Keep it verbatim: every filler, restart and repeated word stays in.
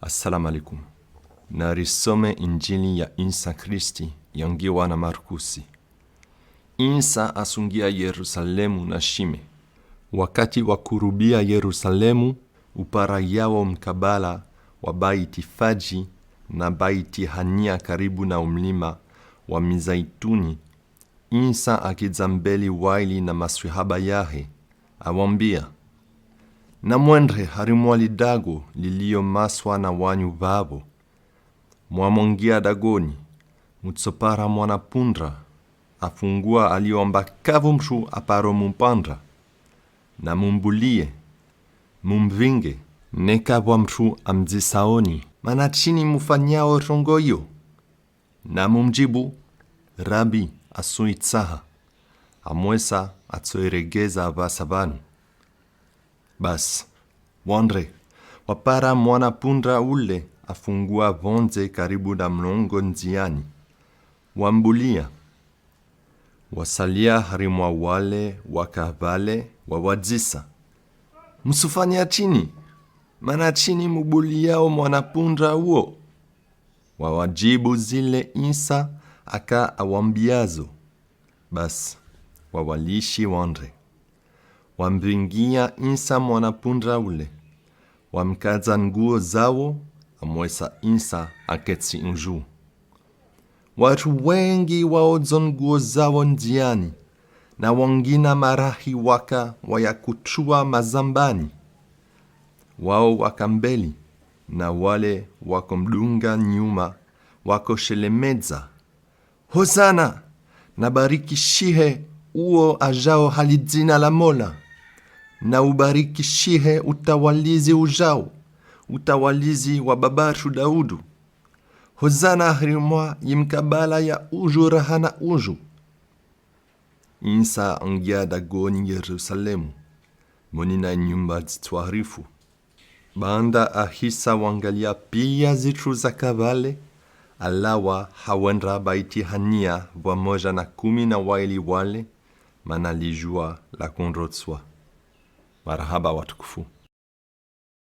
Assalamu alaikum. Narisome Injili ya Insa Kristi yangiwa na Markusi. Insa asungia Yerusalemu na shime. Wakati wakurubia Yerusalemu, upara yawo mkabala wa Baitifaji na Baitihania karibu na umlima wa Mizaituni, Insa akidza mbeli waili na maswihaba yahe, awambia: Namwendre harimwa lidago liliomaswa na wanyu vavo. Mwamwangia dagoni, mutsopara mwana pundra afungua alio amba kavu mutru aparo mumpandra. Namumbulie, mumvinge. Neka vwa mutru amdzisaoni: Mana shini mufanyao trongo iyo? Namumdjibu: Rabi asuitsaha, amwesa atsoiregeza vasa vanu. Basi, wandre, wapara mwana pundra ule afungua vondze karibu na mlongo ndziani. Wambulia. Wasalia harimwa wale waka vale, wawadzisa: Musufanya shini? Mana shini mubuliao mwana pundra uwo? Wawadjibu zile Insa aka awambiazo. Basi, wawalishi wandre. Wamvingia Insa mwana pundra ule, wamkadza nguo zawo, amwesa Insa aketsi uju. Watru wengi waodzo nguo zawo ndziani, na wangina marahi waka wayakutrua mazambani. Wao waka mbeli, na wale wakomdunga nyuma, wakoshelemedza: Hosana! Nabarikishihe uwo ajao ha lidzina la Mola! Naubarikishihe utawalizi ujao, utawalizi wa babatru Daudu! Hosana harimwa yimkabala ya uju raha na uju! Insa angia dagoni Yerusalemu, moni na nyumba dzitwaharifu. Baanda ahisa wangalia pia zitru zaka vale, alawa hawendra Baitihania vwamoja na kumi na waili wale, mana lijua lakondrotswa. Marahaba watukufu.